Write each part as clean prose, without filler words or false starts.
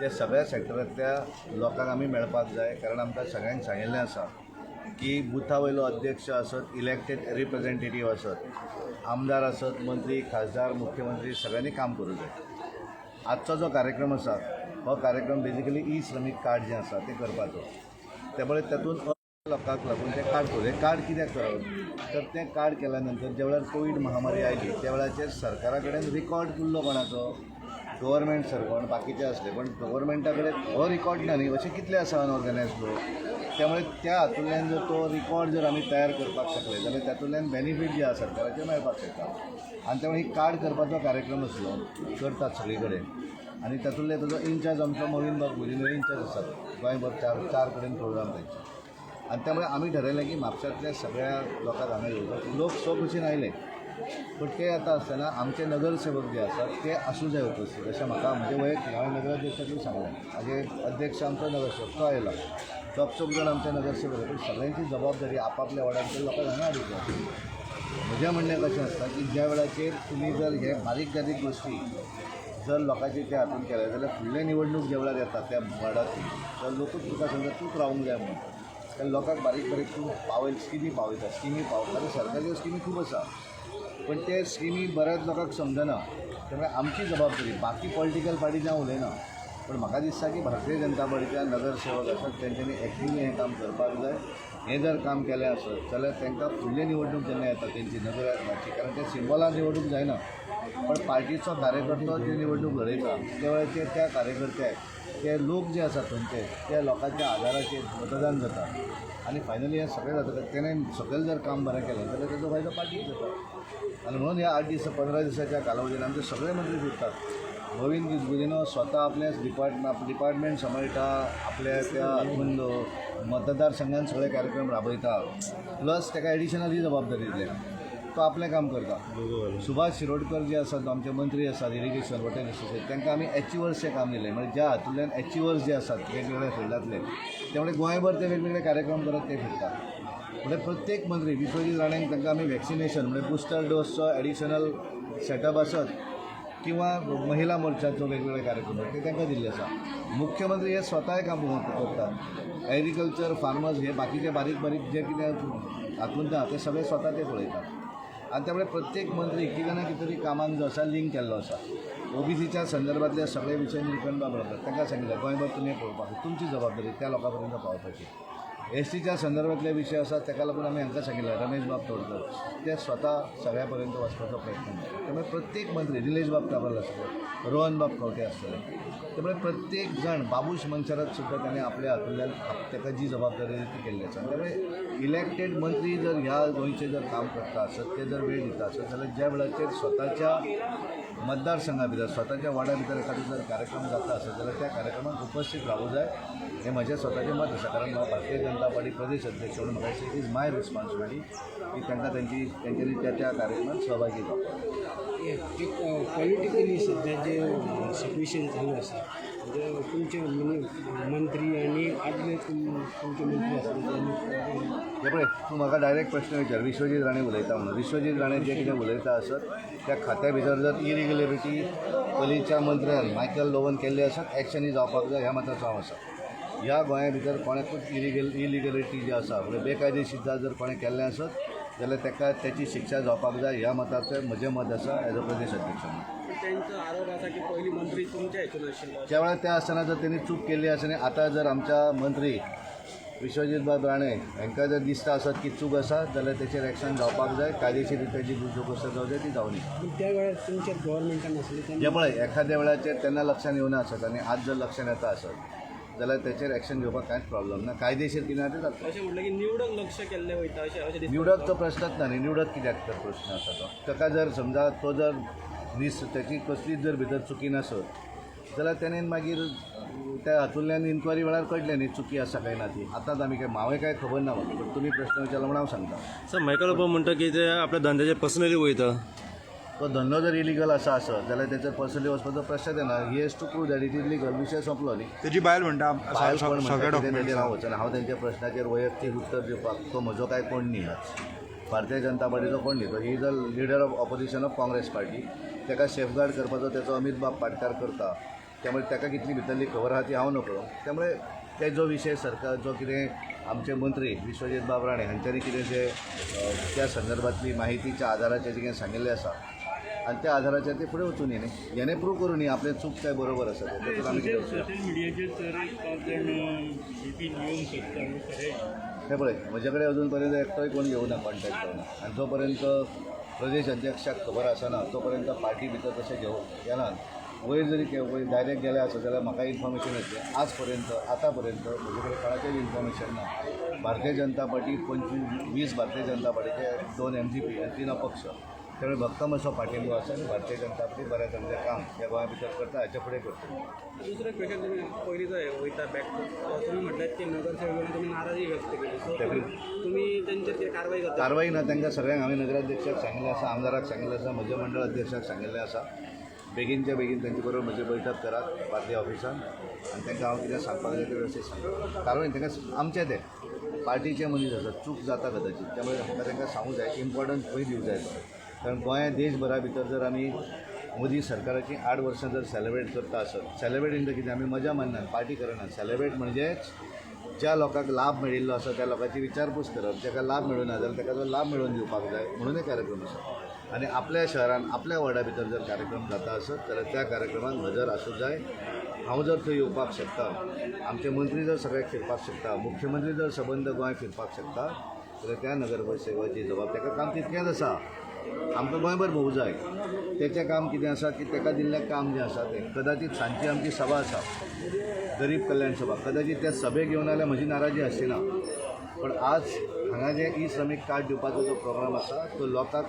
ते सगळ्या सेक्टरांतल्या लोकांक आमी मेळपाक जाय, कारण आमकां सगळ्यांक सांगिल्लें आसा की बुथा वयलो अध्यक्ष आसत, इलेक्टेड रिप्रेझेंटेटीव आसत, आमदार आसत, मंत्री, खासदार, मुख्यमंत्री, सगळ्यांनी काम करूं जाय. आजचो जो कार्यक्रम आसा हो कार्यक्रम बेजिकली ई श्रमीक कार्ड जें आसा तें करपाचो. त्यामुळे तातूंत लोकांक लागून तें कार्ड करूं. हें कार्ड कित्याक करप, तर तें कार्ड केल्या नंतर ज्या वेळार कोवीड महामारी आयली त्या वेळाचेर सरकारा कडेन रिकॉर्ड उरलो कोणाचो? गव्हर्मेंट सर्वंट बाकीचे आसले, पण गव्हर्मेंटा कडेन हो रिकॉर्ड ना न्ही. अशे कितले आसा अनऑर्गनायज लोक. त्यामुळे त्या हातूंतल्यान जर तो रिकॉर्ड जर आमी तयार करपाक शकले जाल्यार तातूंतल्यान बेनिफीट जे आसा सरकाराचे मेळपाक शकता. आनी त्यामुळे ही कार्ड करपाचो कार्यक्रम आसलो, करतात सगळी कडेन. आनी तातूंतले ताजो इन्चार्ज आमचो मोविन बाब गुदिन्हो इन्चार्ज आसात गोंयभर, चार चार कडेन प्रोग्राम तांचे. आनी त्यामुळे आमी ठरयलें की म्हापशांतल्या सगळ्या लोकांक हांगा येवपाक. लोक स्वखुशीन आयले, पण ते आतां आसतना आमचे नगरसेवक जे आसात ते आसूं जाय उपस्थित अशें म्हाका म्हजे वैयक्तीक, हांवें नगराध्यक्षाकूय सांगलें. म्हाजे अध्यक्ष आमचो नगरसेवक, तो आयला, चौग जाण आमचे नगरसेवक, पण सगळ्यांची जबाबदारी आपापल्या वॉर्डांतल्या लोकांक हांगा हाडूंक जाय. म्हजें म्हणणें कशें आसता की ज्या वेळाचेर तुमी जर हे बारीक बारीक गोश्टी जर लोकांचे त्या हातून केले जाल्यार फुडले निवडणूक ज्या वेळार येता त्या वार्डांतली, जाल्यार लोकूच तुका समजा तूंच रावूंक जाय म्हणून. कारण लोकांक बारीक बारीक तूं पावयल, स्किमी पावयता, स्किमी पावता. कारण सरकारी स्किमी खूब आसा, पण ते स्किमी बऱ्याच लोकांक समजना. त्यामुळे आमची जबाबदारी, बाकी पॉलिटिकल पार्टीचे हांव उलयना, पण म्हाका दिसता की भारतीय जनता पार्टीच्या नगरसेवक आसात तेंच्यांनी एक्टिवली हें काम करपाक जाय. हें जर काम केलें आसत जाल्यार तांकां फुडली निवडणूक जेन्ना येता तेंची नगराची, कारण ते सिंबॉलान निवडणूक जायना, पण पार्टीचो कार्यकर्तो जी निवडणूक लढयता त्या वेळाचेर त्या कार्यकर्त्याक ते लोक जे आसात थंयचे त्या लोकांच्या आदाराचेर मतदान जाता आनी फायनली हें सगळें जाता. तेणें सकयल जर काम बरें केलें जाल्यार तेजो फायदो पार्टीक जाता. आनी म्हणून ह्या 8 दीस, 15 दिसाच्या कालावधीन आमचे सगळे मंत्री फिरतात. मोविन गुदिन्हो स्वता आपल्या डिपार्टमेंट सांबाळटा, आपल्या त्या हातून मतदारसंघान सगळे कार्यक्रम राबयता, प्लस ताका एडिशनल ही जबाबदारी दिल्या, तो आपलें काम करता. सुभाष शिरोडकर जे आसात, आमचे मंत्री आसात इरिगेशन, वॉटर रिसोर्सीस, तांकां आमी एचिवर्सचें काम दिलें. म्हणजे ज्या हातूंतल्यान एचिवर्स जे आसात वेगवेगळ्या फिल्डांतले, त्यामुळे गोंयभर ते वेगवेगळे कार्यक्रम करत ते फिरतात. म्हणजे प्रत्येक मंत्री, विश्वजीत राणेंक तांकां आमी वॅक्सिनेशन म्हणजे बुस्टर डोसचो एडिशनल सेटअप आसत किंवा महिला मोर्चाचो वेगवेगळे कार्यक्रम ते तांकां दिल्ले आसा. मुख्यमंत्री हे स्वताय काम करतात. एग्रीकल्चर, फार्मर्स हे बाकीचे बारीक बारीक जे कितें हातूंत ना ते सगळे स्वता ते पळयतात. आनी त्यामुळे प्रत्येक मंत्री कितें ना कितें तरी कामाक जो आसा लिंक केल्लो आसा. ओबीसीच्या संदर्भातले सगळे विशय निलकंठ बाब रावतात, तांकां सांगितलें गोंयभर तुमी पळोवपाक तुमची जबाबदारी त्या लोकां पर्यंत पावोवपाची. एसटीच्या संदर्भातले विशय आसा, ताका लागून आमी हांकां सांगिल्लें, रमेश बाब तोडकर ते स्वता सगळ्या पर्यंत वचपाचो प्रयत्न करता. त्यामुळे प्रत्येक मंत्री, निलेश बाब काब्राल आसतले, रोहन बाब खंवटे आसतले, त्यामुळे प्रत्येक जाण, बाबूश मनसरात सुद्दां ताणें आपल्या हातूंतल्यान ताका जी जबाबदारी ती केल्ली आसा. त्यामुळे इलेक्टेड मंत्री जर ह्या गोंयचें जर काम करता आसत, ते जर वेळ दिता आसत जाल्यार ज्या वेळाचेर स्वताच्या मतदारसंघा भितर, स्वताच्या वार्डा भितर एखादो जर कार्यक्रम जाता आसत जाल्यार त्या कार्यक्रमाक उपस्थित रावूं जाय, हें म्हजें स्वताचें मत आसा. कारण हांव भारतीय जनता पार्टी प्रदेश अध्यक्ष म्हणून म्हाका दिसता it is my responsibility की तांकां तांची तेंच्यांनी त्या त्या कार्यक्रमात सहभागी जावपाक. एक पॉलिटिकली सध्या जे सिट्युएशन चालू आसा, म्हणजे तुमचे म्हणजे मंत्री आनी आदले तुमचे मंत्री आसले ते. हे पळय, तूं म्हाका डायरेक्ट प्रश्न विचार, विश्वजीत राणे उलयता म्हणून. विश्वजीत राणे जे कितें उलयता आसत त्या खात्या भितर जर इरिगुलरिटी पयलींच्या मंत्र्यान मायकल लोबोन केल्ली आसत, एक्शन ही जावपाक जाय ह्या मताचो हांव आसा. ह्या गोंया भितर कोणाकूच इलिगलिटी जी आसा, म्हणजे बेकायदेशीरता जर कोणें केल्लें आसत जाल्यार ताका तेची शिक्षा जावपाक जाय ह्या मताचें म्हजें मत आसा एज अ प्रदेश अध्यक्ष म्हणून. त्यांचा आरोप असा की पहिली मंत्री तुमच्या हेतून आशिल्लो. त्या वेळार त्या आसतना जर तेणी चूक केल्ली आसा आनी आतां जर आमच्या मंत्री विश्वजीत बाब राणे हांकां जर दिसता आसत की चूक आसा जाल्यार तेचेर एक्शन जावपाक जाय. कायदेशीर रित्या जी चूक आसा जावं जाय, ती जावनी. पूण त्या वेळार तुमच्या गव्हर्मेंटान आसले तेन्ना हें पळय, एखाद्या वेळाचेर तेन्ना लक्षांत येवना आसत आनी आज जर लक्षांत येता आसत जाल्यार तेचेर एक्शन घेवपाक कांयच प्रॉब्लम ना. कायदेशीर कितें आहा तें जातलें. अशें म्हटलें की निवडक लक्ष केल्लें वयता अशें अशें दिसता. निवडकचो प्रश्नच ना न्ही. निवडक कित्याक तर प्रश्न आसा तो? ताका जर समजा तो जर नीस तेची कसलीच जर भितर चुकी नासत जाल्यार तेणेन मागीर त्या हातूंतल्यान इन्क्वायरी वेळार कळटलें न्ही चुकी आसा काय ना ती. आतांच आमी काय, हांवें काय खबर ना म्हाका, पण तुमी प्रश्न विचारलो म्हणून हांव सांगता. सर, मायकल लोबो म्हणटा की ते आपल्या धंद्याचे पर्सनली वयता. तो धंदो जर इलिगल आसा आसत जाल्यार तेचेर पर्सनली वचपाचो प्रश्न येना. He has to prove that it is legal. विशय सोंपलो न्ही. तेजी बायल म्हणटा बायल कोण म्हणटा सगळे कितें तेजेर डॉक्युमेंट्स. हांव वचना. हांव तेंच्या प्रश्नाचेर वैयक्तीक उत्तर दिवपाक तो म्हजो काय कोण न्ही, आज भारतीय जनता पार्टीचो कोण न्ही तो. He is a leader of opposition of Congress party. ताका सेफगार्ड करपाचो तेचो अमीत बाब पाटकार करता. त्यामुळे ताका कितली भितरली खबर आहा ती हांव नकळो. त्यामुळे ते जो विशय सरकार जो कितें आमचे मंत्री विश्वजीत बाब राणे हांच्यांनी कितें जे त्या संदर्भातली माहितीच्या आधाराचेर कितें सांगिल्लें आसा आनी त्या आधाराचेर ते फुडें वचून न्ही हेणे प्रूव करूं न्ही आपलें चूक काय बरोबर आसा तें. तातूंत आमी कितें वचुया. सोशल मिडियाचेर तर 5 जाण बीजेपीन येवंक सोदता म्हणून खरें. हें पळय, म्हजे कडेन अजून पर्यंत एकटोय कोण येवना, कॉन्टॅक्ट करना. आनी जो पर्यंत प्रदेश अध्यक्षाक खबर आसना तो पर्यंत पार्टी भितर तशें घेवंक येना. वयर जरी वयर डायरेक्ट गेले आसत जाल्यार म्हाका इन्फॉर्मेशन येतलें. आज पर्यंत आतां पर्यंत म्हजे कडेन कोणाचेंच इन्फॉर्मेशन ना. भारतीय जनता पार्टी 25-20 भारतीय जनता पार्टीचे 2 MGP आनी 3 अपक्ष. त्यामुळे भक्कम असो पाठिंबो आसा आनी भारतीय जनता पार्टी बऱ्या तरेचें काम ह्या गोंया भितर करता, हाच्या फुडें करतली. दुसरें क्वेश्चन, तुमी पयलीं जो वयता बॅक टू, तुमी म्हटल्यात की नगरसेवक तुमी नाराजी व्यक्त केली, सो तुमी तेंचेर कितें कारवाय करता? कारवाई ना, तांकां सगळ्यांक हांवें नगराध्यक्षाक सांगिल्लें आसा, आमदाराक सांगिल्लें आसा, म्हज्या मंडळ अध्यक्षाक सांगिल्लें आसा, बेगीनच्या बेगीन तांचे बरोबर म्हजी बैठक करात पार्टी ऑफिसान आनी तांकां हांव कितें सांगपाक जाय तें वेवस्थीत सांगता. कारवाय तांकां आमचें तें पार्टीचे मनीस आसा, चूक जाता कदाचित, त्यामुळे म्हाका तांकां सांगूं जाय, इम्पॉर्टंट खंय दिवं जाय तो. कारण गोंया देशभरा भितर जर आमी मोदी सरकाराची 8 वर्सां जर सेलेब्रेट करता आसत, सेलेब्रेट म्हणजे कितें, आमी मजा माननात, पार्टी करनात. सेलेब्रेट म्हणजेच ज्या लोकांक लाभ मेळिल्लो आसा त्या लोकांची विचारपूस करप, जाका लाभ मेळूना जाल्यार ताका तो लाभ मेळोवन दिवपाक जाय म्हणून हे कार्यक्रम आसा. आनी आपल्या शहरान आपल्या वॉर्डा भितर जर कार्यक्रम जाता आसत जाल्यार त्या कार्यक्रमाक हजर आसूं जाय. हांव जर थंय येवपाक शकता, आमचे मंत्री जर सगळ्याक फिरपाक शकता, मुख्यमंत्री जर सबंद गोंय फिरपाक शकता जाल्यार त्या नगरसेवकाची जबाबदारी, ताका काम तितकेंच आसा. आमकां गोंयभर भोवूं जाय. तेचें काम कितें आसा की ताका दिल्लें काम जें आसा तें कदाचित सांजची आमची सभा आसा, गरीब कल्याण सभा, कदाचित त्या सभेक येवन जाल्यार म्हजी नाराजी आसची ना. पण आज हांगा जे ई श्रमीक कार्ड दिवपाचो जो प्रोग्राम आसा तो लोकांक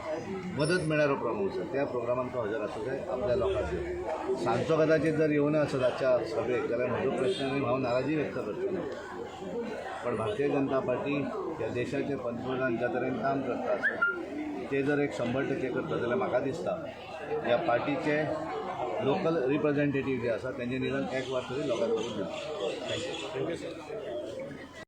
मदत मेळणारो प्रोग्राम आसा, त्या प्रोग्रामाक तो हजर आसूं जाय आपल्या लोकांक. सांजचो कदाचित जर येवना आसत आजच्या सभेक जाल्यार म्हजो प्रश्न आनी हांव नाराजी व्यक्त करतलो. पण भारतीय जनता पार्टी ह्या देशाचे पंतप्रधान ज्या तरेन काम करता आसत ते जर एक 100% करता जाल्यार म्हाका दिसता ह्या पार्टीचे लोकल रिप्रेझेंटेटीव जे आसा तेंचे निदान एक वार तरी लोकांक करून दिवचें. Thank you. Thank you sir.